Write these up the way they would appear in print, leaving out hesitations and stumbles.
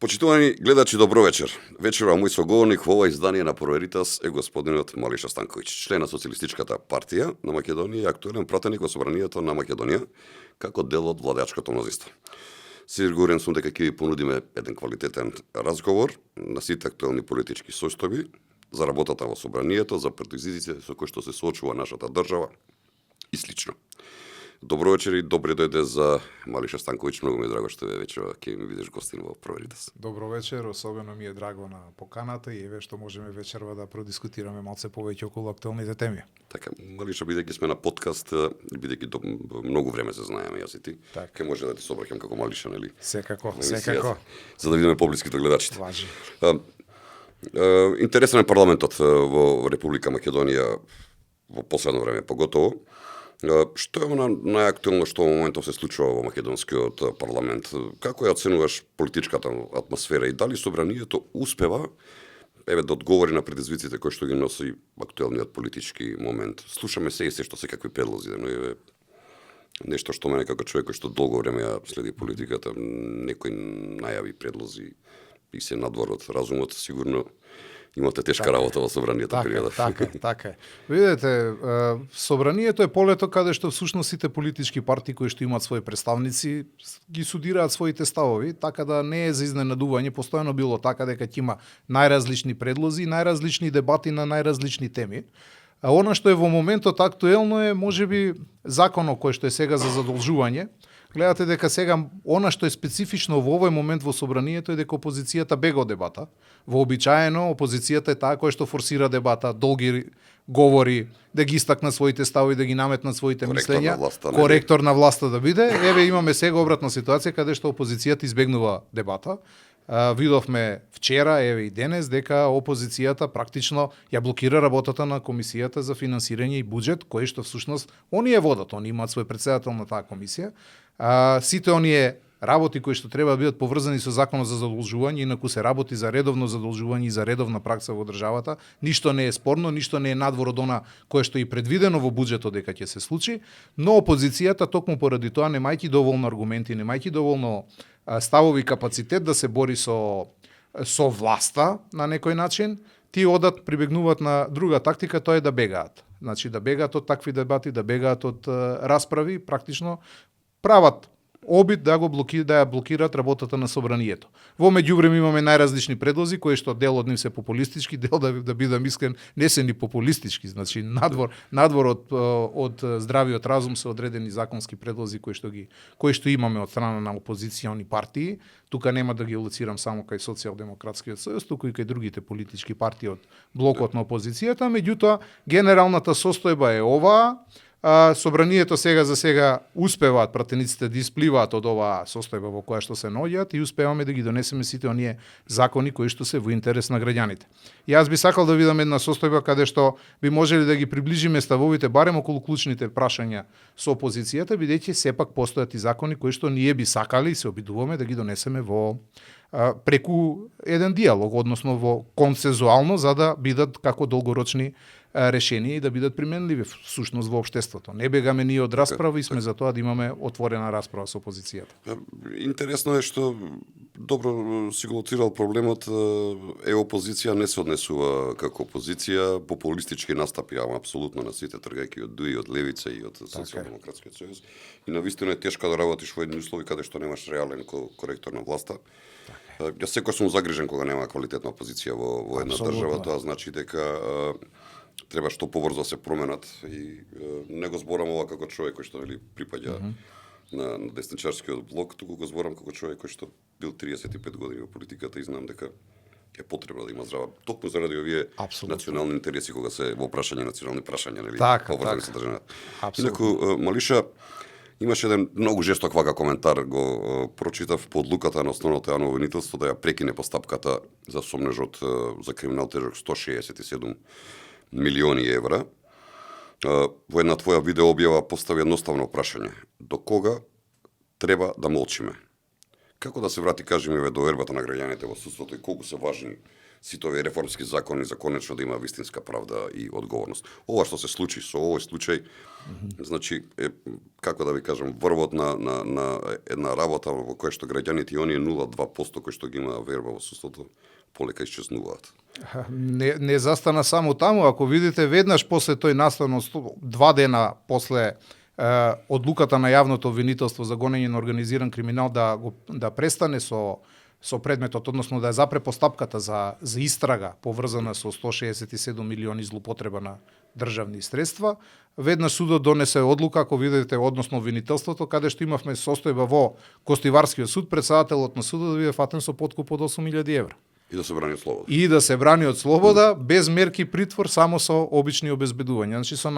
Почитувани гледачи, добро вечер. Вечерва мој соговорник во ова издание на Проверитас е господинот Малиша Станковиќ, член на Социјалистичката партија на Македонија и актуелен пратеник во Собранието на Македонија како дел од владеачкото мнозинство. Сигурен сум дека ќе ви понудиме еден квалитетен разговор на сите актуелни политички состојби за работата во Собранието, за предизвиците со кои што се соочува нашата држава и слично. Добро вечер и добре дојде за Малиша Станковиќ. Многу ми е драго што вечерва ќе ми бидеш гостин во Проверитас. Добро вечер, особено ми е драго на поканата и еве што можеме вечерва да продискутираме малце повеќе околу актуелните теми. Така, Малиша, бидејќи сме на подкаст, бидејќи многу време се знаеме јас и ти, ќе може да ти се обраќам како Малиша, нели? Секако. За да видиме поблиските гледачите. Важи. Интересен е парламентот во Република Македонија во последно време поготово. Што е она најактуелно што во моментов се случува во македонскиот парламент? Како ја оценуваш политичката атмосфера и дали Собранието успева да одговори на предизвиците кои што ги носи актуелниот политички момент? Слушаме се и се што секакви предлози, но е нешто што мене како човек кој што долго време ја следи политиката, некои најави предлози и се надвор од разумот, сигурно имате тешка работа во Собранието периодот. Така. Видете, Собранието е полето каде што всушност сите политички партии кои што имаат своји представници ги судираат своите ставови, така да не е за изненадување, постојано било така дека ќе има најразлични предлози, најразлични дебати на најразлични теми. А она што е во моментот актуелно е можеби законот кој што е сега за задолжување. Гледате дека сега она што е специфично во овој момент во Собранието е дека опозицијата бега од дебата. Вообичаено опозицијата е таа која што форсира дебата, долги говори, да ги истакна своите ставови, да ги наметнат своите мислења, коректор на власта да биде. Еве имаме сега обратна ситуација каде што опозицијата избегнува дебата. Видовме вчера, еве и денес, дека опозицијата практично ја блокира работата на Комисијата за финансирање и буџет, кој што всушност оние водат, они имаат свој претседател на таа комисија. Сите оние работи кои што треба да бидат поврзани со законот за задолжување, инаку се работи за редовно задолжување и за редовна пракса во државата, ништо не е спорно, ништо не е надвор од она кое што е предвидено во буџетот дека ќе се случи, но опозицијата токму поради тоа немајќи доволно аргументи, немајќи доволно ставови и капацитет да се бори со власта на некој начин, тие одат прибегнуваат на друга тактика, тоа е да бегаат. Значи да бегаат од такви дебати, да бегаат од расправи, практично прават обид да ја блокираат работата на Собранието. Во меѓувреме имаме најразлични предлози кои што дел од нив се популистички, дел да бидам искрен не се ни популистички, значи надвор од здравиот разум се одредени законски предлози кои што имаме од страна на опозициони партии. Тука нема да ги лоцирам само кај Социјалдемократскиот сојуз, туку и кај другите политички партии од блокот на опозицијата, меѓутоа генералната состојба е оваа. Собранието сега за сега успеваат пратениците да испливаат од оваа состојба во која што се наоѓаат и успеваме да ги донесеме сите оние закони кои што се во интерес на граѓаните. Јас би сакал да видам една состојба каде што би можеле да ги приближиме ставовите барем околу клучните прашања со опозицијата, бидејќи сепак постојат и закони кои што ние би сакале и се обидуваме да ги донесеме во преку еден диалог, односно во консензуално, за да бидат како долгорочни решенија и да бидат применливи всушност во општеството. Не бегаме ние од расправа и сме за тоа да имаме отворена расправа со опозицијата. Интересно е што добро си го лоцирал проблемот, опозиција не се однесува како опозиција, популистички настапи, ама апсолутно на сите, тргајќи од ДУИ, од Левица и од Социјалдемократскиот сојуз. И навистина е тешко да работиш во едни услови каде што немаш реален коректор на власта. Јас секој сум загрижен кога нема квалитетна опозиција во една држава, тоа значи дека треба што побрзо да се променат и не го зборам ова како човек кој што припаѓа на десничарскиот блок, туку го зборам како човек кој што бил 35 години во политиката и знам дека е потребно да има здрава, токму заради овие национални интереси кога се во прашање национални прашања, нели, поврзани со државата. Инаку Малиша, имаше еден многу жесток вака коментар, го прочитав по одлуката на основното јавно обвинителство да ја прекине постапката за сомнежот за криминал тежок 167 милиони евра. Во една твоја видео објава постави едноставно прашање: до кога треба да молчиме? Како да се врати, кажеме, довербата на граѓаните во судството и колку се важни сите овие реформски закони за конечно да има вистинска правда и одговорност. Ова што се случи со овој случај, значи, како да ви кажам, врвот на една работа во која што граѓаните и оние 0,2% кои што ги има верба во судството, полека исчезнуваат. Не застана само таму, ако видите веднаш после тој наставно 2 дена после одлуката на јавното обвинителство за гонење на организиран криминал да престане со предметот, односно да ја запре постапката за истрага поврзана со 167 милиони злоупотреба на државни средства, веднаш судот донесе одлука, ако видите, односно обвинителството, каде што имавме состојба во Костиварскиот суд, председателот на судот да биде фатен со подкуп од 8.000 евра. И да се брани од слобода. И да се брани од слобода, без мерки притвор, само со обични обезбедувања, значи со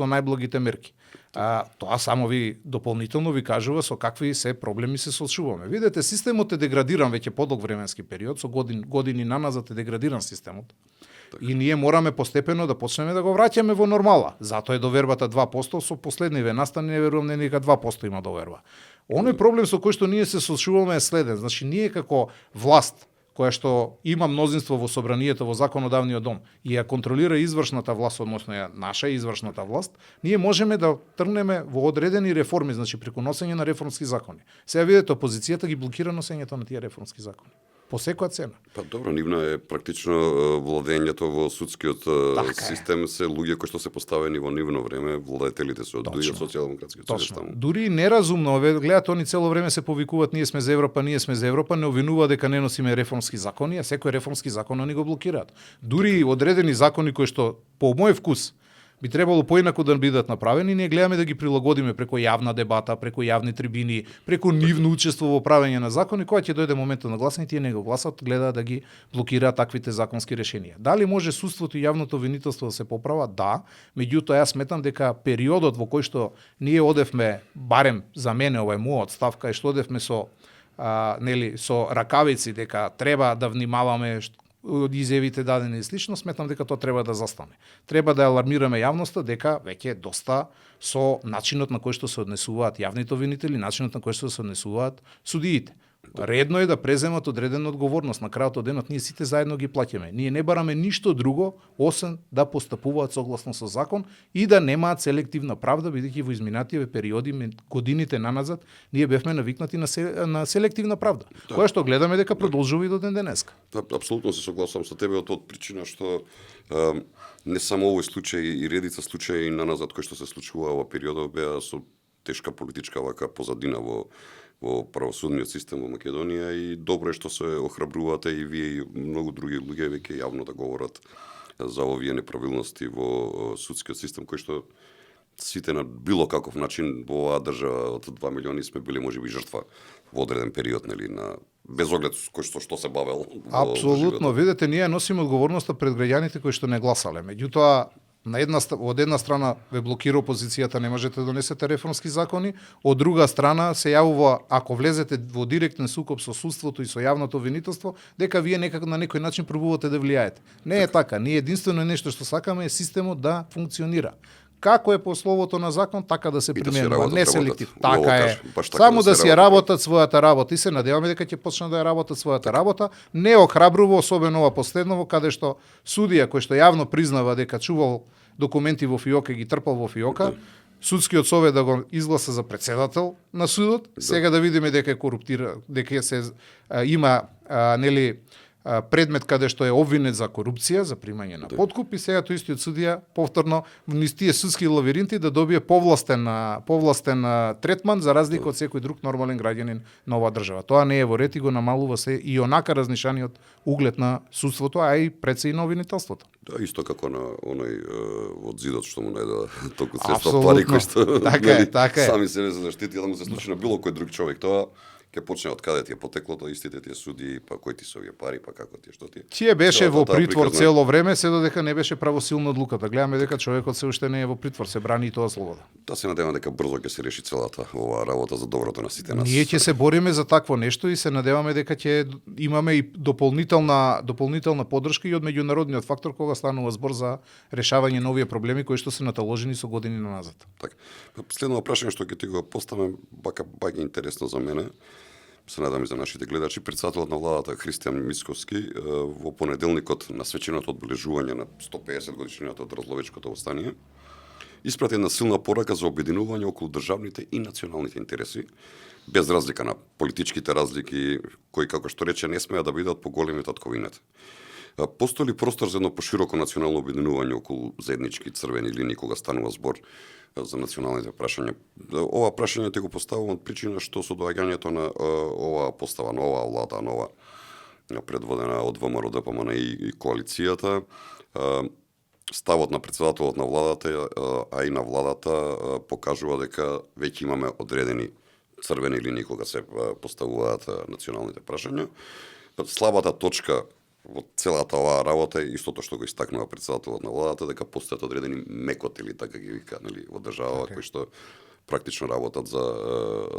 најблагите мерки. Тоа само ви дополнително ви кажува со какви се проблеми се соочуваме. Видете, системот е деградиран веќе подолг временски период, со години наназад е деградиран системот. И ние мораме постепено да почнеме да го враќаме во нормала. Затоа е довербата 2%, со последниве настани не верувам дека 2% има доверба. Оној проблем со кој што ние се соочуваме е следен. Значи ние како власт која што има мнозинство во собранието, во законодавниот дом и ја контролира извршната власт, односно ја наша извршната власт, ние можеме да тргнеме во одредени реформи, значи преку носење на реформски закони. Сега видите, опозицијата ги блокира носењето на тие реформски закони. По секоја цена. Па добро, нивна е практично владењето во судскиот систем се луѓе кои што се поставени во нивно време, владетелите се од дуи од социјалдемократскиот сојуз. Дури неразумно, гледате, они цело време се повикуваат ние сме за Европа, не обвинуваат дека не носиме реформски закони, а секој реформски закон они го блокираат. Дури одредени закони кои што по мој вкус би требало поинаку да бидат направени, ние гледаме да ги прилагодиме преку јавна дебата, преку јавни трибини, преку нивно учество во правење на закони, кога ќе дојде моментот на гласање, тие не го гласат, гледаат да ги блокираат таквите законски решенија. Дали може судството и јавното обвинителство да се поправа? Да, меѓутоа јас сметам дека периодот во кој што ние одевме, барем за мене ова е мојот став, кај што одевме со ракавици дека треба да внимаваме од изјавите дадени и слично, сметам дека тоа треба да застане. Треба да алармираме јавноста дека веќе е доста со начинот на кој што се однесуваат јавните обвинители, начинот на кој што се однесуваат судиите. Редно е да преземат одредена одговорност. На крајот од денот ние сите заедно ги плаќаме. Ние не бараме ништо друго освен да постапуваат согласно со закон и да немаат селективна правда, бидејќи во изминативе периоди, годините наназад, ние бевме навикнати на селективна правда, која што гледаме дека продолжува и до ден денеска. Апсолутно се согласувам со тебе од причина што не само овој случај и редица случаи наназад кои што се случува во периодот беа со тешка политичка вака позадина во правосудниот систем во Македонија и добро е што се охрабрувате и вие и многу други луѓе веќе јавно да говорат за овие неправилности во судскиот систем кој што сите на било каков начин во оваа држава од 2 милиони сме били можеби жртва во одреден период, нели, на без оглед кој што се бавел. Апсолутно, видете, ние носиме одговорноста пред граѓаните кои што не гласале. Меѓутоа, од една страна ве блокира опозицијата, не можете да донесете реформски закони, од друга страна се јавува, ако влезете во директен сукоп со судството и со јавното обвинителство, дека вие некако на некој начин пробувате да влијаете. Не е така, ние единствено нешто што сакаме е системот да функционира. Како е по словото на закон, така да се применува, не селективно. Така е. Само да си работат својата работа и се надеваме дека ќе почнат да ја работат својата работа. Не охрабрува, особено ова последново, каде што судија кој што јавно признава дека чувал документи во фиока и ги трпал во фиока, судскиот совет да го изгласа за председател на судот, сега да видиме дека е коруптира, дека има предмет каде што е обвинет за корупција, за примање на подкуп и сега тој истиот судија повторно низ тие судски лавиринти да добие повластен третман за разлика од секој друг нормален граѓанин на оваа држава. Тоа не е во ред и го намалува се и онака разнишаниот углед на судството, а и пред се и на обвинителството. Да, исто како на оној од зидот што му најде толку средства пари кои што сами себе се заштити, да му се случи на било кој друг човек. Тоа ќе почне од каде ти е потеклото, истите тие суди, па кои ти се овие пари, па како ти што ти. Тие беше во притвор цело време, се додека не беше правосилна одлуката. Гледаме дека човекот се уште не е во притвор, се брани и тоа слобода. Да се надевам дека брзо ќе се реши целата оваа работа за доброто на сите нас. Ние ќе се бориме за такво нешто и се надеваме дека ќе имаме и дополнителна поддршка и од меѓународниот фактор кога станува збор за решавање на овие проблеми кои што се наталожени со години назад. Така. Следно прашање што ќе ти го поставам, бака интересно за мене. се надам и за нашите гледачи, председателот на владата Христијан Мицковски во понеделникот на свеченото одбележување на 150 годишнината од Разловечкото востание испрати една силна порака за обединување околу државните и националните интереси, без разлика на политичките разлики, кои, како што рече, не смеа да бидат поголеми од татковината. Постои ли простор за едно пошироко национално обединување околу заеднички црвени линии кога станува збор за националните прашања? Ова прашање те го поставувам од причина што со доаѓањето на оваа постава, на оваа влада, нова предводена од ВМРО, ДПМН и коалицијата, ставот на председателот на владата, а и на владата покажува дека веќе имаме одредени црвени линии кога се поставуваат националните прашања. Слабата точка во целата оваа работа е истото што го истакнува председателот на владата, дека постојат одредени мекотели, така ги вика, нели, во држава, кои што практично работат за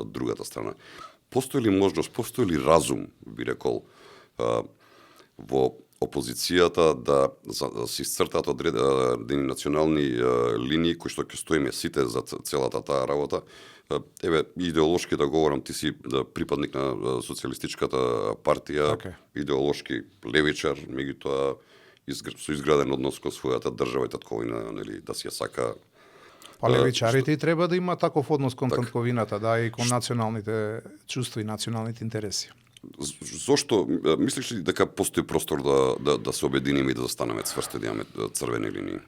другата страна. Постои ли можност, постои ли разум, би рекол, во опозицијата да се исцртат одредени национални линии кои што ќе стоиме сите за целата таа работа? Еве, идеолошки да говорам, ти си припадник на социјалистичката партија, идеолошки левичар, меѓутоа со изграден однос кон својата држава и татковина, нели, да си ја сака. Па левичарите и треба да има таков однос кон татковината, да, и кон националните чувства и националните интереси. Зошто мислиш ли дека постои простор да се обединиме и да застанеме цврсти, да имаме црвени линии?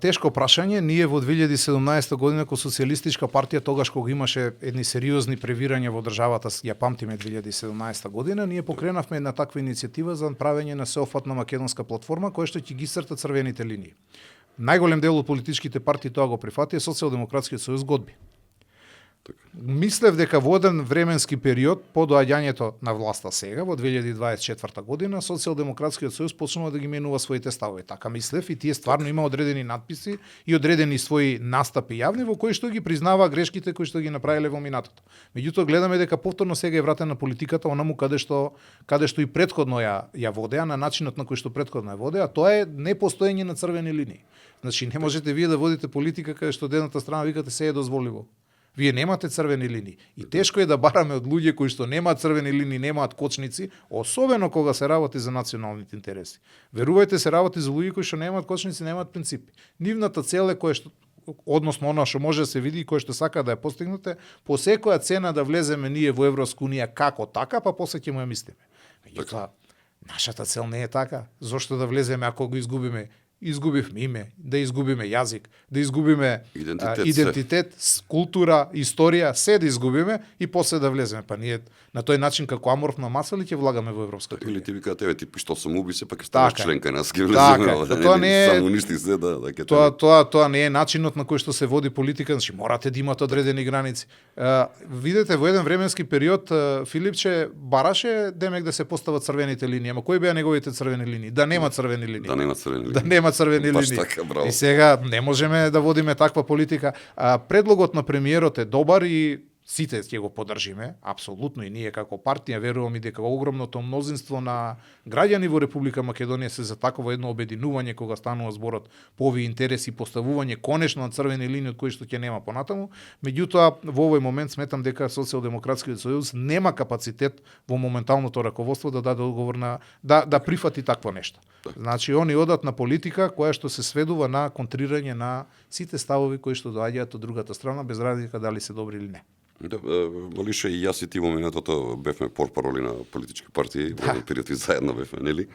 Тешко прашање. Ние во 2017 година ко социјалистичка партија, тогаш кога имаше едни сериозни превирања во државата, ја памтиме 2017 година, ние покренавме една таква иницијатива за правење на сеопфатна македонска платформа која што ќе ги црта црвените линии. Најголем дел од политичките партии тоа го прифати, Социјалдемократскиот сојуз го одби. Мислев дека во еден временски период по доаѓањето на власта сега во 2024 година Социјалдемократскиот сојуз почнува да ги менува своите ставови. Така мислев и тие стварно има одредени надписи и одредени своји настапи јавни во кои што ги признава грешките кои што ги направиле во минатото. Меѓутоа гледаме дека повторно сега е вратена политиката онаму каде што и претходно ја водеа, на начинот на кој што претходно ја водеа, тоа е непостоење на црвени линии. Значи не можете вие да водите политика каде што од едната страна викате се е дозволиво. Вие немате црвени линии. И тешко е да бараме од луѓе кои што немаат црвени линии, немаат кочници, особено кога се работи за националните интереси. Верувајте, се работи за луѓе кои што немаат кочници, немаат принципи. Нивната цел е која што, односно она што може да се види и кој што сака да ја постигнете, по секоја цена да влеземе ние во Европска унија како така, па после ќе му ја мислиме. Меѓутоа, нашата цел не е така. Зошто да влеземе ако го изгубиме? Изгубивме име, да изгубиме јазик, да изгубиме идентитет, култура, историја, се да изгубиме и после да влеземе. Па ние на тој начин како аморфна маса ли ќе влагаме во Европската унија? Или ти викаат, еве ти што сум убице, па ќе станеш членка на ски влеземе. Тоа не е самонисти се, тоа не е начинот на кој што се води политика, значи морате да имате одредени граници. Видете, во еден временски период Филипче бараше демек да се постават црвените линии, ама кои беа неговите црвени линии? Да нема црвени линии. Да нема црвени линии. Црвени линии. И сега не можеме да водиме таква политика. Предлогот на премиерот е добар и сите ќе го поддржиме, апсолутно, и ние како партија верувам и дека огромното мнозинство на граѓани во Република Македонија се за такво едно обединување кога станува зборот по овие интереси, поставување конечно на црвени линии од кои што ќе нема понатаму. Меѓутоа во овој момент сметам дека Социјалдемократскиот сојуз нема капацитет во моменталното раководство да даде одговор на да прифати такво нешто. Значи они одат на политика која што се сведува на контрирање на сите ставови кои што доаѓаат од другата страна без разлика дали се добри или не. Да, Малиша, и јас и ти во минатото бевме портпароли на политички партии, во еден период и заедно бевме, нели?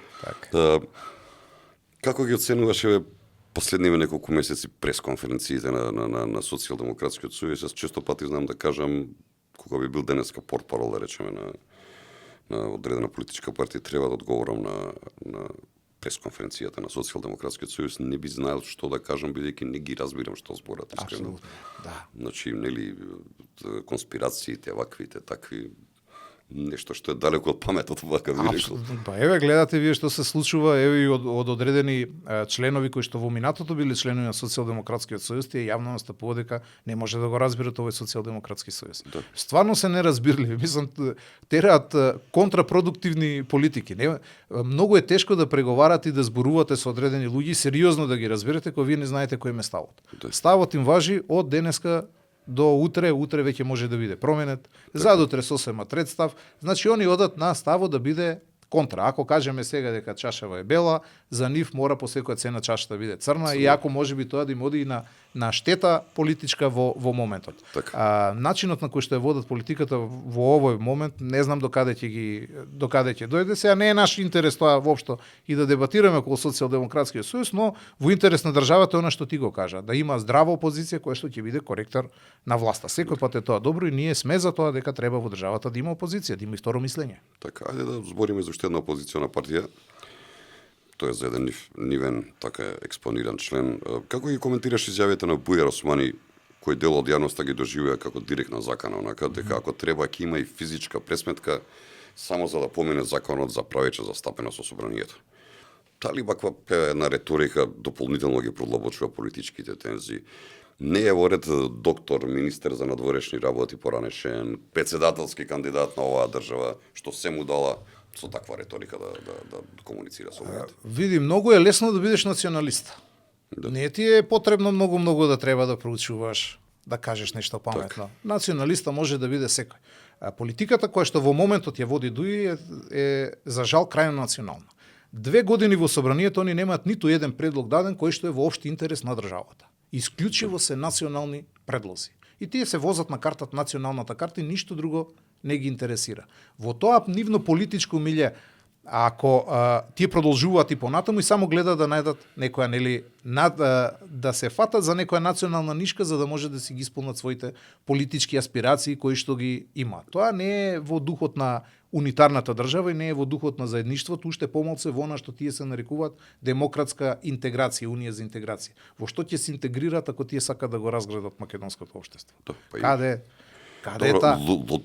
Како ги оценуваше последниве неколку месеци пресконференциите на Социјалдемократскиот сојуз? Јас често пати знам да кажам, кога би бил денеска портпарол, да речеме, на одредена политичка партија, треба да одговорам на пресконференцијата на Социјалдемократскиот сојуз, не би знаел што да кажам, бидејќи не ги разбирам што зборат, искрено. Да. Значи, нели, конспирациите, ваквите, такви, нешто што е далеко од паметот, вака би рекол. Па еве гледате вие што се случува, еве и од одредени членови кои што во минатото биле членови на Социјалдемократскиот сојуз, тие јавно настапува дека не може да го разберат овој Социјалдемократски сојуз. Да. Стварно се неразбирливи, мислам тераат контрапродуктивни политики. Многу е тешко да преговарате и да зборувате со одредени луѓе, сериозно да ги разберете кога вие не знаете кој е ставот. Да. Ставот им важи од денеска до утре веќе може да биде променет, задутре сосема трет став, значи они одат на ставот да биде контра. Ако кажеме сега дека чашава е бела, за нив мора по секоја цена чашата да биде црна, и ако можеби тоа да им оди и на штета политичка во моментот. Начинот на кој што ја водат политиката во овој момент, не знам докаде ќе дојде. Сега не е наш интерес тоа воопшто и да дебатираме околу социјалдемократскиот сојуз, но во интерес на државата е она што ти го кажа, да има здрава опозиција која што ќе биде коректор на власта. Секој пат е тоа добро и ние сме за тоа дека треба во државата да има опозиција, да има и второ мислење. Така, ајде да збориме за уште една опозициона партија. Тој е за еден нивен така експониран член. Како ги коментираш изјавите на Бујар Османи, кој дел од јавноста ги доживеа како директна закана, онака дека ако треба ќе има и физичка пресметка само за да помине законот за правечна застапеност со собранието? Дали ваква една реторика дополнително ги продлабочува политичките тензии? Не е во ред доктор, министер за надворешни работи поранешен, председателски кандидат на оваа држава, што се му дала со таква реторика да комуницира со луѓето? Види, многу е лесно да бидеш националист. Да. Не ти е потребно многу да треба да проучуваш, да кажеш нешто паметно. Националиста може да биде секој. Политиката која што во моментот ја води Дуи е за жал крајно национална. 2 години во собранието они немаат ниту еден предлог даден кој што е во општи интерес на државата. Исклучиво се национални предлози. И тие се возат на картата, националната карта, и ништо друго не ги интересира. Во тоа нивно политичко милје, ако тие продолжуваат и понатаму и само гледаат да најдат некоја да се фатат за некоја национална нишка за да може да си ги исполнат своите политички аспирации кои што ги имаат. Тоа не е во духот на унитарната држава и не е во духот на заедништвото, уште помалце во она што тие се нарекуваат демократска интеграција, унија за интеграција. Во што ќе се интегрираат ако тие сакаат да го разградат македонското општество? Каде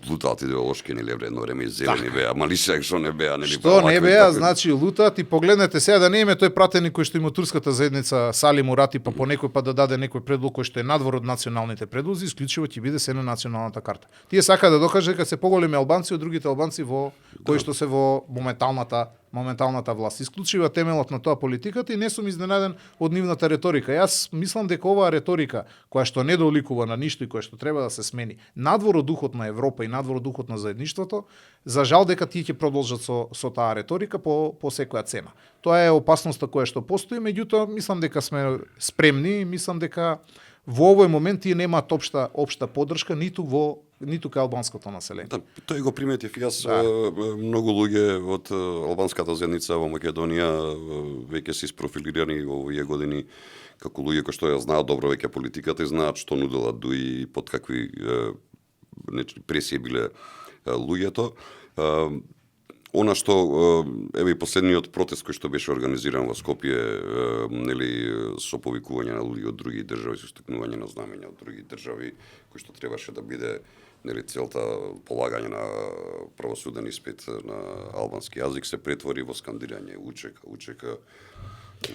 лутаат идеолошки, нели, едно време и зелени беа, малишак што не беа, нели? Што не беа, значи лутаат, и погледнете сега да не име тој пратеник кој што има турската заедница Сали Мурати, па по некој да даде некој предлог кој што е надвор од националните предлози, исклучиво ќе биде се на националната карта. Тие сака да докаже дека се поголеми албанци од другите албанци кои што се во моменталната власт. Исклучива темелот на тоа политиката и не сум изненаден од нивната реторика. Јас мислам дека оваа реторика, која што не доликува на ништо и која што треба да се смени, надвор од духот на Европа и надвор од духот на заедништвото, за жал дека тие ќе продолжат со таа реторика по секоја цена. Тоа е опасноста која што постои, меѓутоа мислам дека сме спремни, мислам дека во овој момент тие немаат општа поддршка ниту кај албанското население. Да, тој го приметив јас. Многу луѓе од албанската заедница во Македонија веќе се isprofilirani во овие години како луѓе кои што ја знаат добро веќе политиката и знаат што нудела Дуи и под какви пресии биле луѓето. Она што еве и последниот протест кој што беше организиран во Скопје, нели, со повикување на луѓе од други држави, со стекнување на знамења од други држави, кој што требаше да биде, нели, целта полагање на правосуден испит на албански јазик, се претвори во скандирање учека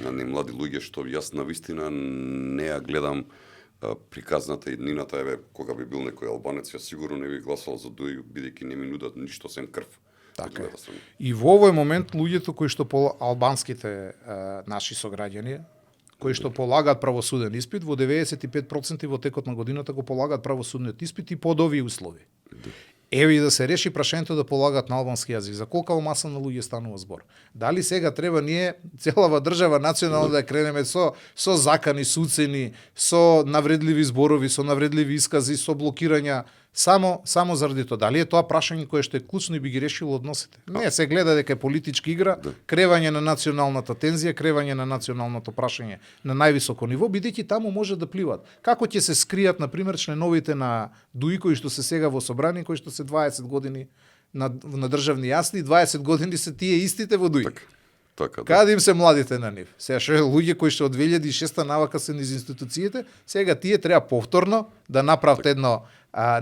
на млади луѓе, што јас навистина не ја гледам приказната иднината. Еве, кога би бил некој албанец, јас сигурно не би гласал за Дуи, бидејќи не ми нудат ништо сем крв. Така е. И во овој момент луѓето кои што албанските наши сограѓани, кои што полагаат правосуден испит, во 95% во текот на годината го полагаат правосудниот испит и под овие услови. Еве и да се реши прашањето да полагаат на албански јазик. За колка маса на луѓе станува збор? Дали сега треба ние целава држава национално да кренеме со закани, суцени, со навредливи зборови, со навредливи искази, со блокирања, само заради тоа? Дали е тоа прашање кое што е клучно и би ги решило односите? Не, се гледа дека е политичка игра, кревање на националната тензија, кревање на националното прашање на највисоко ниво, бидејќи таму може да пливат. Како ќе се скријат, например, членовите на Дуи кои што се сега во собрание, кои што се 20 години на државни јасни, 20 години се тие истите во Дуи. Така, Каде им се младите на нив? Сега што е луѓе кои што од 2006 навака се низ институциите, сега тие треба повторно да направат едно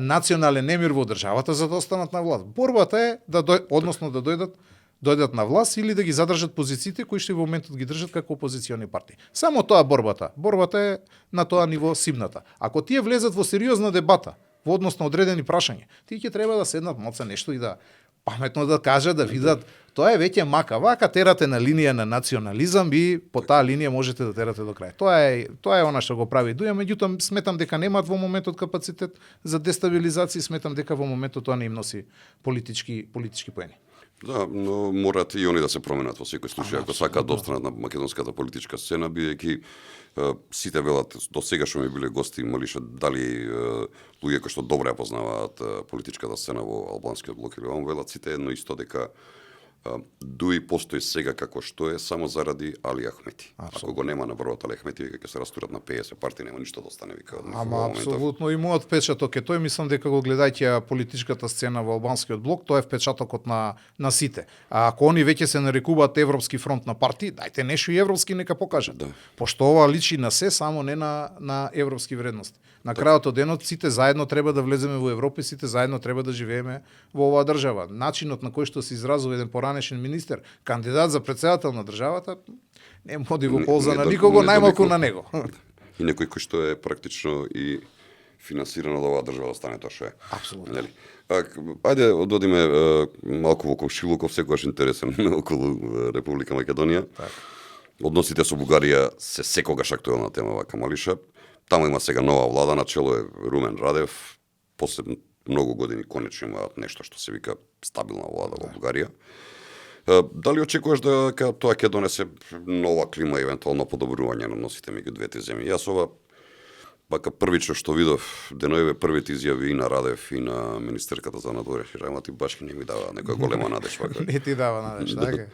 национален немир во државата за да останат на власт. Борбата е да дојдат на власт или да ги задржат позициите кои што и во моментот ги држат како опозициони партии. Само тоа борбата. Борбата е на тоа ниво симната. Ако тие влезат во сериозна дебата во однос на одредени прашања, тие ќе треба да седнат малце нешто и да паметно да кажат, да видат, тоа е веќе мака. Вака терате на линија на национализам и по таа линија можете да терате до крај. Тоа е она што го прави Дуја, меѓутоа сметам дека немаат во моментот капацитет за дестабилизација, сметам дека во моментот тоа не им носи политички поени. Да, но морат и они да се променат во секој случај, ако сакаат да останат на македонската политичка сцена, бидејќи сите велат до сега што ми биле гости, малише дали луѓе кои што добро ја познаваат политичката сцена во албанскиот блок или он велат сите едно исто дека Дуи постои сега како што е само заради Али Ахмети. Ако го нема на првот Али Ахмети, вика ќе се растурат на 50 партии, нема ништо да остане, вика. Ама апсолутно и мојот впечаток е тој, мислам дека го гледајќи политичката сцена во албанскиот блок, тоа е впечатокот на сите. А ако они веќе се нарекуваат Европски фронт на партии, дајте нешто и европски нека покажат. Да. Пошто ова личи на се, само не на европски вредности. На крајот од денот сите заедно треба да влеземе во Европа, сите заедно треба да живееме во оваа држава. Начинот на кој што се изразува еден поранешен министер, кандидат за председател на државата, не моди во полза на никого, најмалку на него. И некој кој што е практично и финансиран од оваа држава да стане тоа што е. Апсолутно. Нели? Ајде одиме малку во комшилуков, секогаш интересен околу Република Македонија. Так. Односите со Бугарија се секогаш актуелна тема вака малиша. Таму има сега нова влада, начело е Румен Радев. После многу години конечно имаат нешто што се вика стабилна влада во Бугарија. Дали очекуваш дека тоа ќе донесе нова клима и евентуално подобрување на односите меѓу двете земји? Јас ова бака првично што видов деноеве првите изјави и на Радев и на министерката за надворешни работи баш не ми дава некоја голема надеж вака. Не ти дава надеж, така.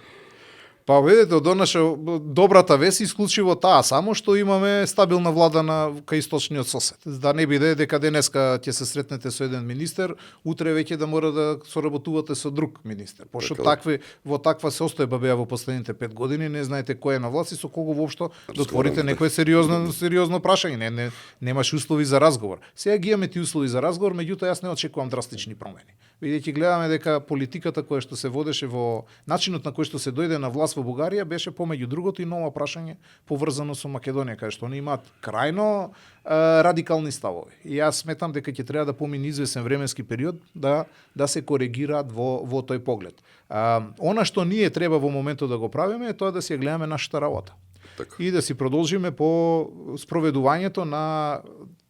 Па видите, од наша добрата вест исклучиво таа, само што имаме стабилна влада кај источниот сосед. Да не биде дека денеска ќе се сретнете со еден министер, утре веќе да мора да соработувате со друг министер. Пошто во таква состојба беа во последните 5 години, не знаете кој е на власт и со кого воопшто да отворите некое сериозно прашање, немаш услови за разговор. Сега ги имаме ти услови за разговор, меѓутоа јас не очекувам драстични промени. Бидејќи гледаме дека политиката која што се водеше во начинот на кој што се дојде на власт во Бугарија беше помеѓу другото и ново прашање поврзано со Македонија, кај што они имаат крајно радикални ставови. И јас сметам дека ќе треба да помине извесен временски период да се коригираат во тој поглед. Она што ние треба во моментот да го правиме е тоа да си гледаме нашата работа. Така. И да си продолжиме по спроведувањето на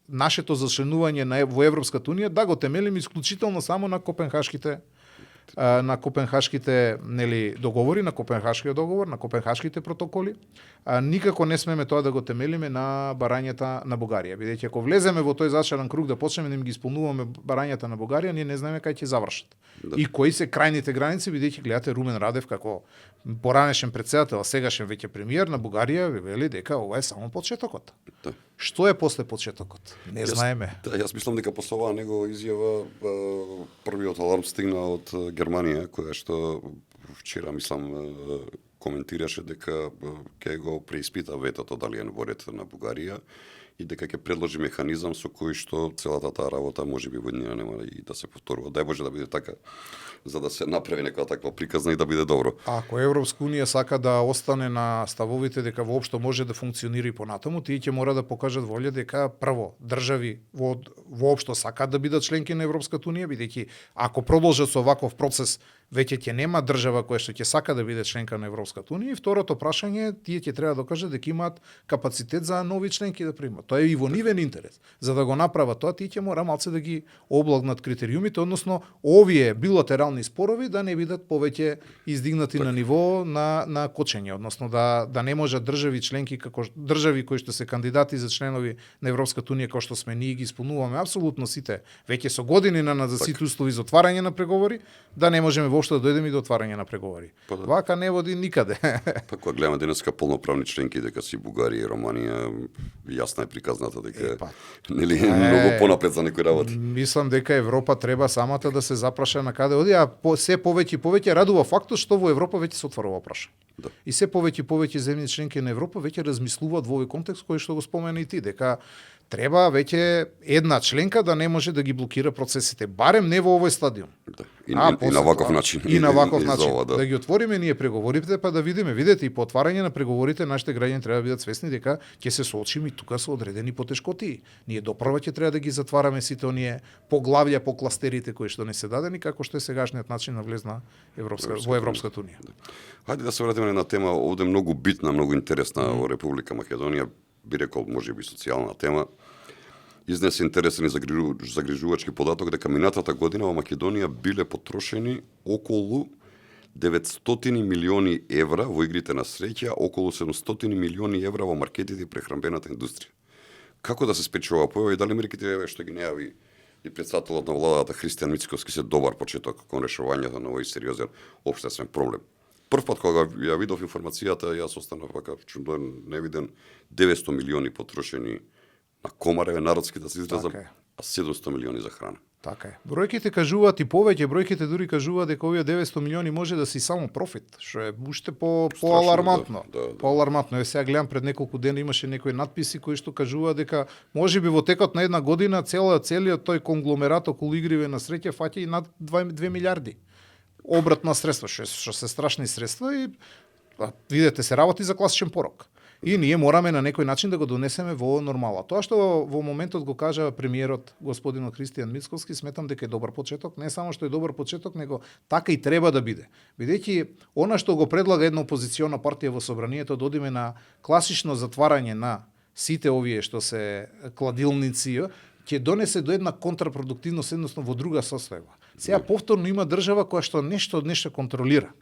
нашето зачленување во Европската унија, да го темелиме исклучително само на копенхашките договори, на Копенхашкиот договор, на Копенхашките протоколи. Никако не смеме тоа да го темелиме на барањата на Бугарија. Бидејќи ако влеземе во тој зачаран круг да почнеме да им ги исполнуваме барањата на Бугарија, ние не знаеме кај ќе завршат. Да. И кои се крајните граници, бидејќи гледате Румен Радев како поранешен председател, а сегашен веќе премиер на Бугарија, вели дека ова е само почетокот. Да. Што е после почетокот? Не знаеме. Да, јас мислам дека после оваа негова изјава првиот аларм стигна од Германија, која што вчера мислам коментираше дека ќе го преиспита ветото дали е во ред на Бугарија и дека ќе предложи механизам со кој што целата таа работа можеби во иднина нема и да се повторува. Дај Боже да биде така, за да се направи некоја таква приказна и да биде добро. Ако Европска унија сака да остане на ставовите дека воопшто може да функционира и понатаму, тие ќе мора да покажат волја дека прво држави воопшто сакаат да бидат членки на Европската унија, бидејќи ако продолжат со ваков процес веќе ќе нема држава која што ќе сака да биде членка на Европската унија и второто прашање, тие ќе треба да докажат дека имаат капацитет за нови членки да примат. Тоа е и во нивен интерес. За да го направат тоа, тие ќе мора малце да ги облагнат критериумите, односно овие билатерални спорови да не бидат повеќе издигнати на ниво на кочење, односно да не можат држави членки како држави кои што се кандидати за членови на Европската унија, како што сме ние ги исполнуваме апсолутно сите, веќе со години за сите услови за отварање на преговори, да не можеме воопшто да дојдеме и до отварање на преговори. Вака не води никаде. Па кога гледаме денеска полноправни членки дека си Бугарија и Романија, јасна е приказната дека нели многу понапред за некои работи. Мислам дека Европа треба самата да се запраша на каде оди, а се повеќе и повеќе радува фактот што во Европа веќе се отварува прашање. Да. И се повеќе и повеќе земји членки на Европа веќе размислуваат во овој контекст кој што го спомена и ти, дека треба веќе една членка да не може да ги блокира процесите, барем не во овој стадиум. Да. И на ваков начин. И на ваков за начин. ова, Да ги отвориме ние преговорите, па да видиме. Видете, и по отварање на преговорите нашите граѓани треба да бидат свесни дека ќе се соочиме и тука со одредени потешкоти. Ние допрва ќе треба да ги затвараме сите оние поглавја по кластерите кои што не се дадени, како што е сегашниот начин на влез на во Европската унија. Да. Хајде да се вратиме на една тема овде многу битна, многу интересна во Република Македонија, би рекол можеби социјална тема. Изнесе интересен и загрижувачки податок дека минатата година во Македонија биле потрошени околу 900 милиони евра во игрите на среќа, околу 700 милиони евра во маркетите и прехранбената индустрија. Како да се спречи ова појава и дали мерките што ги најави и претседателот на владата Христијан Мицковски се добар почеток кон решувањето на овој сериозен општествен проблем? Прв пат кога ја видов информацијата, јас останав вака чуден, невиден, 900 милиони потрошени на комареви народски да се изразам, а 700 милиони за храна. Така е. Бројките кажуваат и повеќе, бројките дури кажуваат дека овие 900 милиони може да си само профит, што е уште по-алармантно. Да. По-алармантно. Еве сега гледам пред неколку дена имаше некои надписи кои што кажуваат дека можеби во текот на една година целиот тој конгломерат околу игриве на среќа фаќа и над 2 милиарди обрат на средства, што се страшни средства и видете се работи за класичен порок. И ние мораме на некој начин да го донесеме во нормала. Тоа што во моментот го кажа премиерот господинот Христијан Мицковски, сметам дека е добар почеток, не само што е добар почеток, него така и треба да биде. Бидејќи она што го предлага една опозициона партија во собранието да одиме на класично затварање на сите овие што се кладилници, ќе донесе до една контрапродуктивност, едносно во друга состојба. Сега повторно има држава која што нешто контролира,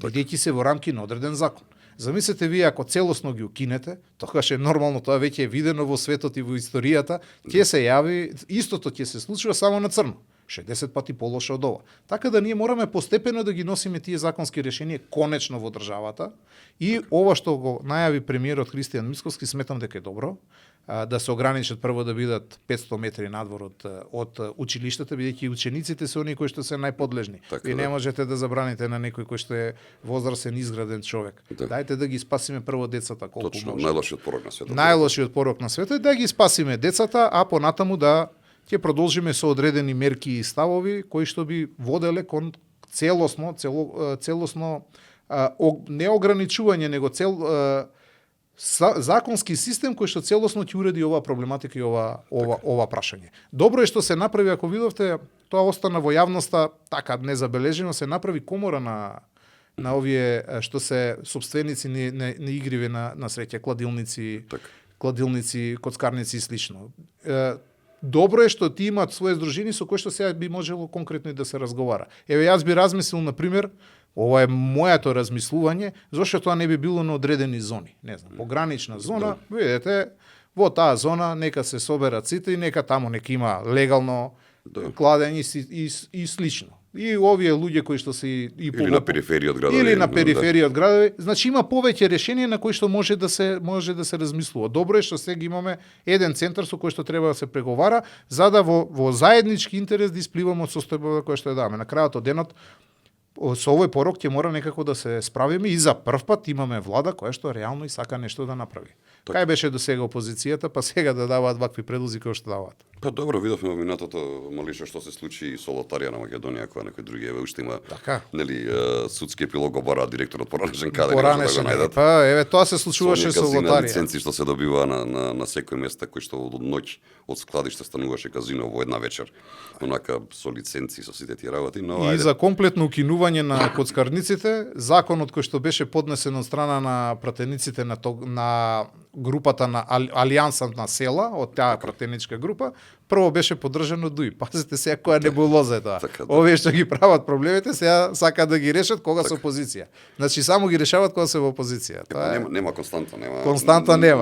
бидејќи се во рамки на одреден закон. Замислете вие ако целосно ги укинете, тогаш е нормално, тоа веќе е видено во светот и во историјата, ќе се јави, истото ќе се случува само на црно. 60 пати полошо од ова. Така да ние мораме постепено да ги носиме тие законски решенија конечно во државата и ова што го најави премиерот Христијан Мицковски сметам дека е добро, да се ограничат прво да бидат 500 метри надвор од училиштата, бидејќи учениците се оние кои што се најподлежни. Така, Вие не можете да забраните на некој кој што е возрасен, изграден човек. Да. Дајте да ги спасиме прво децата колку Точно, може. најлошиот порок на светот. Најлошиот порок на светот е да ги спасиме децата, а понатаму да ќе продолжиме со одредени мерки и ставови кои што би воделе кон целосно не ограничување, него законски систем кој што целосно ќе уреди оваа проблематика и ова прашање. Добро е што се направи, ако видовте, тоа остана во јавноста така незабележено, се направи комора на овие што се собственици на игриве на среќа, кладилници, коцкарници и слично. Добро е што ти имаат своje здружини со кои што сега би можело конкретно и да се разговара. Еве јас би размислил на пример, ова е моето размислување, зошто тоа не би било на одредени зони, не знам, погранична зона, видите, во таа зона нека се соберат сите и нека таму нека има легално кладење и слично. И овие луѓе кои што се или на периферија од градови. Или на периферија од градови, значи има повеќе решенија на кои што може да се размислува. Добро е што сега имаме еден центар со кој што треба да се преговара, за да во заеднички интерес да испливаме од состојбата која што ја даваме. На крајот од денот со овој порок ќе мора некако да се справиме и за прв пат имаме влада која што реално и сака нешто да направи. Кај беше до сега опозицијата, па сега да даваат вакви предлози кои што даваат. Па добро, видовме во минатото малише што се случи и со лотарија на Македонија, која некои други еве уште има нели судски епилог го бара директорот поранешен каде да го најдат. Па еве тоа се случуваше со лотарија. Лиценци што се добива на секој места кој што од ноќ од складиште стануваше казино во една вечер. Онака со лиценци со сите тие работи, но и за комплетно укинување на коцкарниците, законот кој што беше поднесен од страна на пратениците на групата на Алијансата на села, од таа пратеничка група, прво беше поддржано ДУИ. Пазите сега која небулоза е тоа. Овие што ги прават проблемите, сега сакаат да ги решат кога се опозиција. Значи само ги решават кога се во опозиција. Тоа нема константа, нема.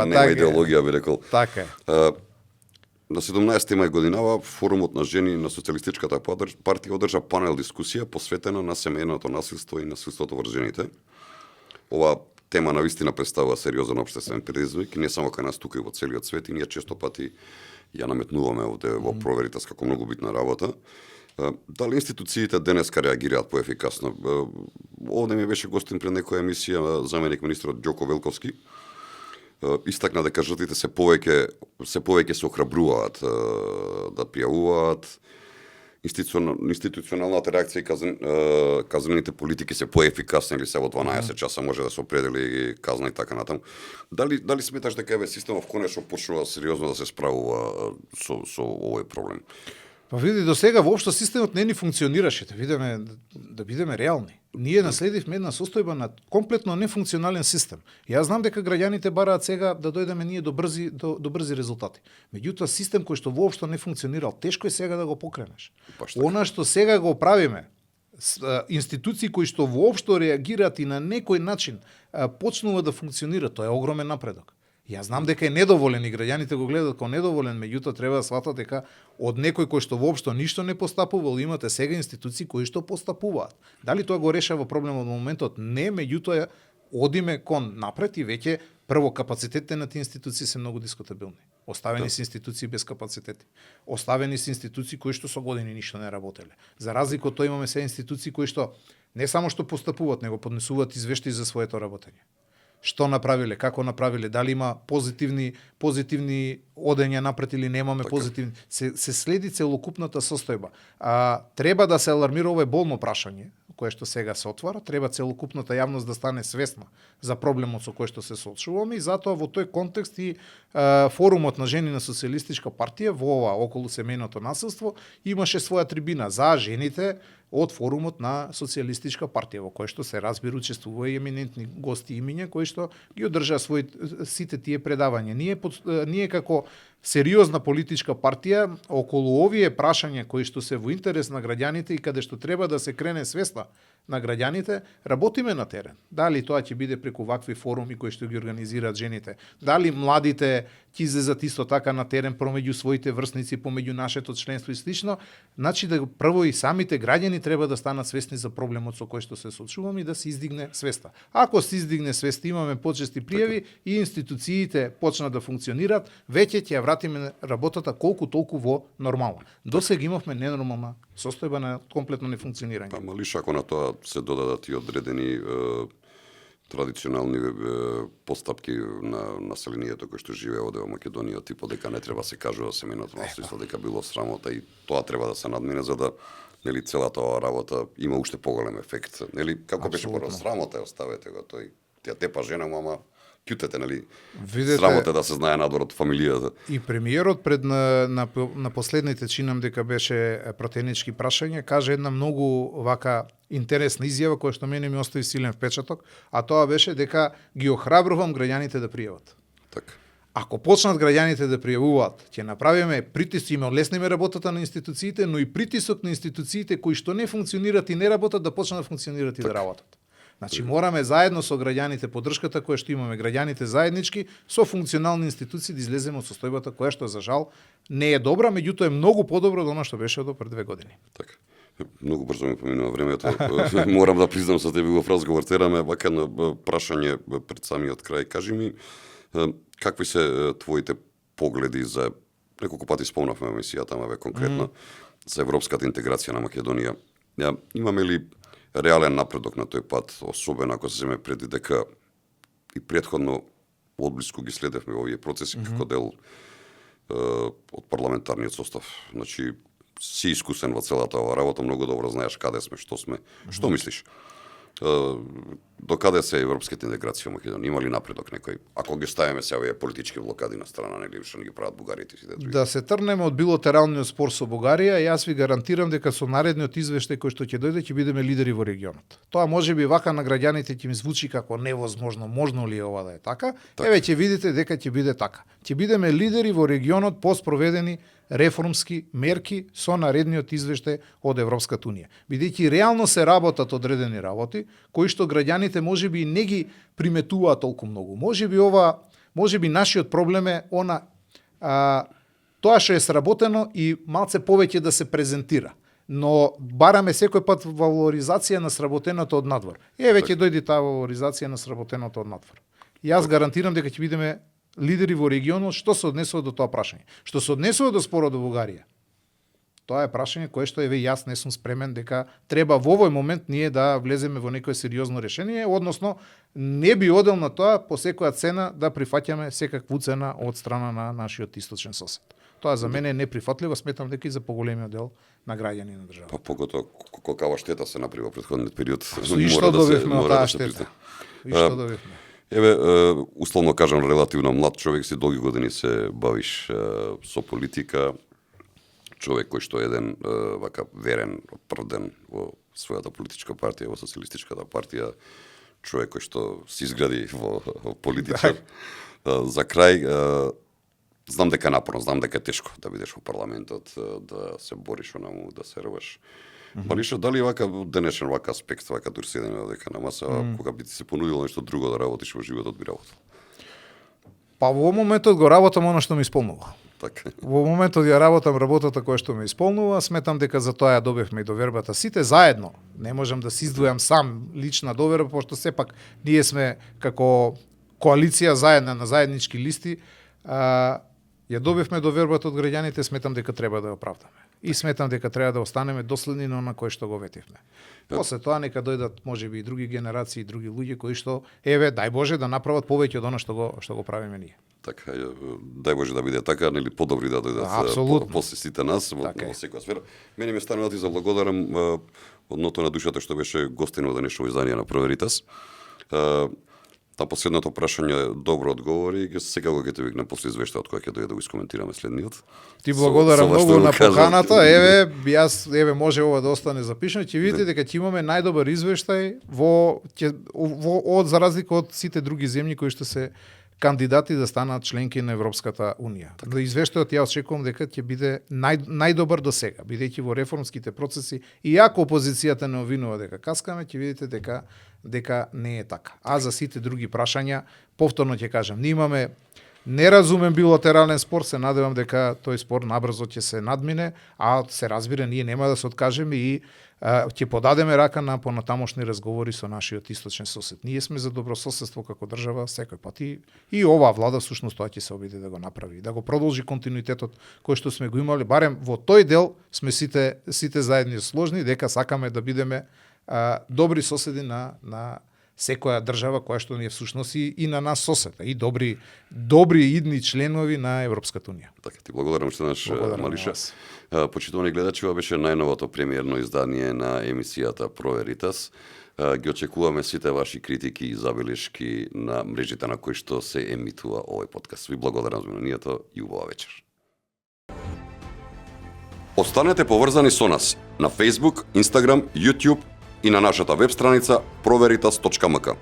Нема идеологија, би рекол. Така е. На 17 мај годинава форумот на жени на Социјалистичката партија одржа панел дискусија посветена на семејното насилство и насилството врз жените. Ова тема навистина представува сериозен општествен предизвик, не само кај нас тука и во целиот свет, и ние често пати ја наметнуваме овде во проверитас како многу битна работа. Дали институциите денеска реагираат поефикасно? Овде ми беше гостин пред некоја емисија заменик министерот Ѓоко Велковски, Истакна дека жртвите се повеќе се охрабруваат да пријавуваат. Институционалната реакција и казнените политики се поефикасни или се во 12 часа може да се определи казна и така натаму. Дали сметаш дека еве системов конечно почнува сериозно да се справува со овој проблем? Па види, до сега воопшто системот не ни функционираше, да бидеме реални. Ние наследивме една состојба на комплетно нефункционален систем. Јас знам дека граѓаните бараат сега да дојдеме ние до брзи резултати. Меѓутоа систем кој што воопшто не функционирал, тешко е сега да го покренеш. Она што сега го правиме, институции кои што воопшто реагираат и на некој начин почнува да функционира, тоа е огромен напредок. Јас знам дека е недоволен и граѓаните го гледаат како недоволен, меѓутоа треба да сватат дека од некој кој што воопшто ништо не постапувал, имате сега институции кои што постапуваат. Дали тоа го решава проблемот во моментот? Не, меѓутоа одиме кон напред и веќе прво капацитетите на тие институции се многу дискутабилни. Оставени се институции без капацитети. Оставени се институции кои што со години ништо не работеле. За разлика од тоа имаме се институции кои што не само што постапуваат, него поднесуваат извештаи за своето работење. Што направиле, како направиле, дали има позитивни одења напред или немаме позитивни. Се следи целокупната состојба. Треба да се алармира овој болно прашање, кое што сега се отвара, треба целокупната јавност да стане свесна за проблемот со кој што се соочуваме и затоа во тој контекст и форумот на жени на Социјалистичка партија во ова околу семејното насилство имаше своја трибина за жените од форумот на Социјалистичка партија, во кој што се разбира учествува и еминентни гости и имиња кои што ги одржаа сите тие предавања. Ние како сериозна политичка партија околу овие прашања кои што се во интерес на граѓаните и каде што треба да се крене свеста на граѓаните, работиме на терен. Дали тоа ќе биде преку вакви форуми кои што ги организираат жените, дали младите ќе излезат исто така на терен промеѓу своите врсници, помеѓу нашето членство и слично, значи да прво и самите граѓани треба да станат свесни за проблемот со кој што се соочуваме и да се издигне свеста. Ако се издигне свеста, имаме почести пријави и институциите почнат да функционираат, веќе ќе ја вратиме работата колку толку во нормална. Досега имавме ненормална состојба на комплетно нефункционирање. Па малиш ако на тоа се додадат и одредени традиционални постапки на населението кој што живее овде во Македонија, типо дека не треба се кажува семејното насилство, дека било срамота и тоа треба да се надмине за да целата оваа работа има уште поголем ефект. Како беше прво срамота, оставете го тој. Тя тепа жена, мама, кјутете, Видете, срамота да се знае надвор од фамилијата. И премиерот пред на последните, чинам дека беше пратенички прашања, каже една многу вака интересна изјава која што мене ми остави силен впечаток, а тоа беше дека ги охрабрувам граѓаните да пријават. Така. Ако почнат граѓаните да пријавуваат, ќе направиме притиск и олесниме работата на институциите, но и притисок на институциите кои што не функционираат и не работат да почнат да функционираат и да работат. Значи мораме заедно со граѓаните, поддршката која што имаме, граѓаните заеднички со функционални институции да излеземе од состојбата која што за жал не е добра, меѓутоа е многу подобро од она што беше до пред 2 години. Така. Многу брзо ми поминува времето. Морам да признам со тебе во разговор тераме вака на прашање пред самиот крај. Кажи ми какви се твоите погледи за неколку пати спомнавме емисијата, ама конкретно за европската интеграција на Македонија. Имаме ли реален напредок на тој пат, особено ако се земе преди дека и претходно одблиску ги следевме овие процеси како дел од парламентарниот состав. Значи, си искусен во целата оваа работа, многу добро знаеш каде сме, што сме. Што мислиш? До каде се европската интеграција во Македонија? Има ли напредок некој? Ако ги ставиме се овие политички блокади на страна, нели што не ги прават бугарите и сите други. Да се трнеме од билатералниот спор со Бугарија, јас ви гарантирам дека со наредниот извештај кој што ќе дојде ќе бидеме лидери во регионот. Тоа можеби вака на граѓаните ќе им звучи како невозможно, можно ли е ова да е така? Еве ќе видите дека ќе биде така. Ќе бидеме лидери во регионот по спроведени реформски мерки со наредниот извештај од Европската унија. Бидејќи реално се работат одредени работи кои што граѓаните можеби не ги приметуваат толку многу. Можеби нашиот проблем е тоа што е сработено и малце повеќе да се презентира. Но бараме секој пат валоризација на сработеното од надвор. Веќе дојде таа валоризација на сработеното од надвор. Јас гарантирам дека ќе бидеме лидери во регионот што се однесува до тоа прашање. Што се однесува до спорот до Бугарија. Тоа е прашање кое што еве јас не сум спремен дека треба во овој момент ние да влеземе во некое сериозно решение, односно не би одел на тоа по секоја цена да прифаќаме секаква цена од страна на нашиот источен сосед. Тоа за мене е неприфатливо, сметам дека и за поголемиот дел на граѓани на држава. Па поготоа колкава штета се направи во претходниот период. И што добивме од таа штета? И што добивме? Еве, условно кажам, релативно млад човек, си долги години се бавиш со политика, човек кој што е еден вака верен, првден во својата политичка партија, во социјалистичката партија, човек кој што се изгради во политичар. За крај, знам дека е напорно, знам дека е тешко да бидеш во парламентот, да се бориш онаму, да се рваш. Малиша, дали вака денешен вака аспект, вака дури седење дека на маса, кога би ти се понудило нешто друго да работиш во животот, би работил? Па во моментот го работам она што ме исполнува. Така. Во моментот ја работам работата која што ме исполнува, сметам дека за тоа ја добивме и довербата сите заедно. Не можам да се издвојам сам лична доверба, пошто сепак ние сме како коалиција заедна на заеднички листи, ја добивме довербата од граѓаните, сметам дека треба да ја оправдаме. И сметам дека треба да останеме доследни на кој што го ветивме. После тоа нека дојдат можеби и други генерации, и други луѓе кои што еве дај Боже да направат повеќе од она што го правиме ние. Така, дај Боже да биде така, нели подобри да дојдат после сите нас во секоја сфера. Мене ми станува ти заблагодарам од ното на душата што беше гостин во денешно издание на Проверитас. На последното прашање добро одговори, сега го ќе те викнам после извештајот кој ќе дојде да го искоментираме следниот. Ти благодарам многу на поканата. Еве може ова да остане запишано, ќе видите дека ќе имаме најдобар извештај од за разлика од сите други земји кои што се кандидати да станат членки на Европската Унија. Да извештајот ја очекувам дека ќе биде најдобар до сега, бидејќи во реформските процеси и ако опозицијата не обвинува дека каскаме, ќе видите дека не е така. А за сите други прашања, повторно ќе кажам, ние имаме неразумен билатерален спор, се надевам дека тој спор набрзо ќе се надмине, а се разбира ние нема да се откажеме и ќе подадеме рака на понатамошни разговори со нашиот источен сосед. Ние сме за добрососедство како држава секој пат и оваа влада всушност тоа ќе се обиде да го направи, да го продолжи континуитетот кој што сме го имали, барем во тој дел сме сите заедно сложни дека сакаме да бидеме добри соседи на секоја држава која што ни е всушност и на нас соседа и добри идни членови на Европската Унија. Така, ти благодарам што наш Малиша. Почитувани гледачи, ова беше најновото премиерно издание на емисијата Проверитас. Ги очекуваме сите ваши критики и забелешки на мрежите на кои што се емитува овој подкаст. Ви благодарам за вниманието и убава вечер. Останете поврзани со нас на Facebook, Instagram, YouTube и на нашата веб страница proveritas.mk.